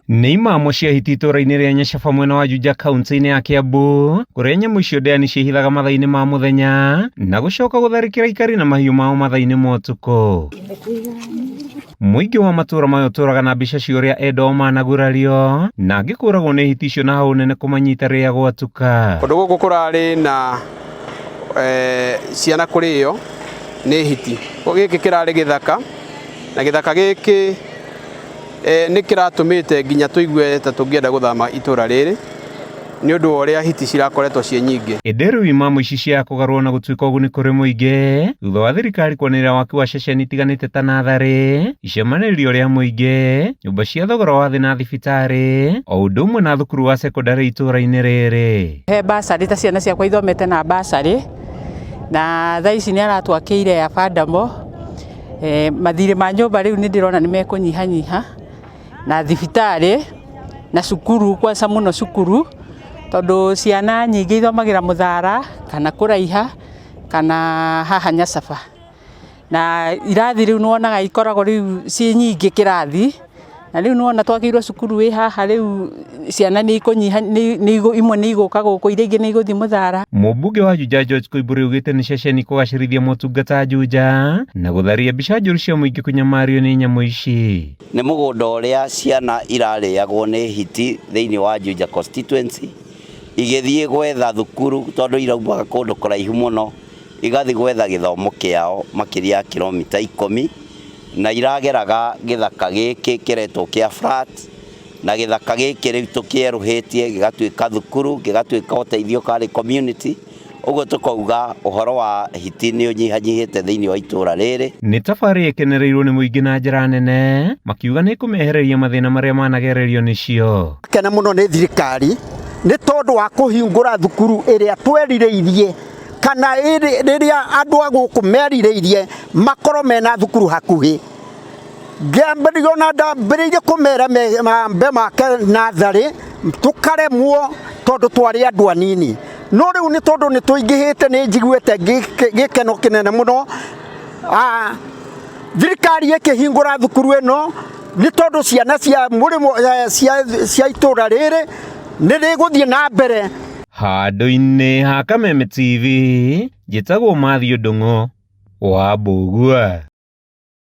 Nĩ imamo cia hiti itũũra-inĩ rĩa Nyacaba mwena wa Juja kaunti-inĩ ya Kiambu kũrĩa nyamũ icio ndĩani ciĩhithaga mathaa-inĩ ma mũthenya na gũcoka gũtharĩkĩra aikari na mahiũ mao mathaa-inĩ ma ũtukũ. Mũingĩ wa matũũra maya ũtũũraga na mbica cia ũrĩa endwa ao managurario na angĩ kũragwo nĩ hiti icio na hau nene kũmanyita rĩrĩa gwatuka. Kũndũ gũkũ kũrarĩ na ciana kũrĩo nĩ hiti. Gĩkĩ kĩrarĩ gĩthaka na gĩthaka gĩkĩ nĩ kĩratũmĩte nginya tũigue ta tũngĩenda gũthama itũra rĩrĩ nĩ ũndũ wa ũrĩa hiti cirakoretwo ciĩ nyingĩ. Ĩndĩ rĩu imamo ici cia kũgarũrwo na gũtuĩka ũguni kũrĩ mũingĩ thutha wa thirikari kwanĩrĩra waki wa ceceni itiganĩte ta natharĩ, icemanĩrio rĩa mũingĩ, nyũmba cia thogora wa thĩ na thibitarĩ o ũndũ ũmwe na thukuru wa cekondarĩ itũũra-inĩ rĩrĩ. He basarĩ ta ciana ciakwa ithomete na basarĩ na thaa ici nĩ aratwakĩire affordable. Mathirĩ ma nyũmba rĩu nĩ ndĩrona nĩ mekũnyihanyiha na thibitarĩ na cukuru kwanza mũno cukuru tondũ ciana nyingĩ ithomagĩra Mũthara kana kũraiha kana haha Nyacaba. Na irathi rĩu nĩ wonaga ikoragwo rĩu ciĩ nyingĩ kĩrathi na rĩu nĩ wona twakĩirwo cukuru ĩ haha rĩu ciana nĩ ikũnyiha, imwe nĩ igũka gũkũ iria ingĩ nĩ igũthiĩ Mũthara. Mũmbunge wa Juja George Koimbũri augĩte nĩ ceceni kũgacĩrithia motungata Juja na gũtharia mbica njũru cia mũingĩ kũnyamario nĩ nyamũ ici. Nĩ mũgũnda ũrĩa ciana irarĩagwo nĩ hiti thĩinĩ wa Juja constituency igĩthiĩ gwetha thukuru tondũ iraumaga kũndũ kũraihu mũno igathiĩ gwetha gĩthomo kĩao makĩria ya kilomita 10 na irageraga gĩthaka gĩkĩ kĩretwo kĩa flat na gĩthaka gĩkĩ rĩu tũkĩerũhĩtie gĩgatuĩka thukuru gĩgatuĩka ũteithio karĩ community ũguo tũkauga ũhoro wa hiti nĩ ũnyihanyihĩte thĩinĩ wa itũra rĩrĩ. Nĩ tabarĩra ĩkenereirwo nĩ mũingĩ na njĩra nene makiuga nĩ ĩkũmehereria mathĩna marĩa managererio nĩcio. Kena mũno nĩ thirikari nĩ tondũ wa kũhingũra thukuru ĩrĩa twerirĩirie kana rĩrĩa andũ a gũkũ merirĩirie makorwo mena thukuru hakuhĩ. Ngĩambĩrĩria ona ndambĩrĩirie kũmera mambe make natharĩ tũkaremwo tondũ twarĩ andũ anini, no rĩu nĩ tondũ nĩ tũingĩhĩte nĩ njiguĩte gĩkeno kĩnene mũno. Thirikari ĩkĩhingũra thukuru ĩno nĩ tondũ ciana cia mũrĩmo cia itũra rĩrĩ nĩ rĩgũthiĩ na mbere. Handũ-inĩ ha Kameme TV, njĩtagwo Matthew Ndung'u wa Mbũgua.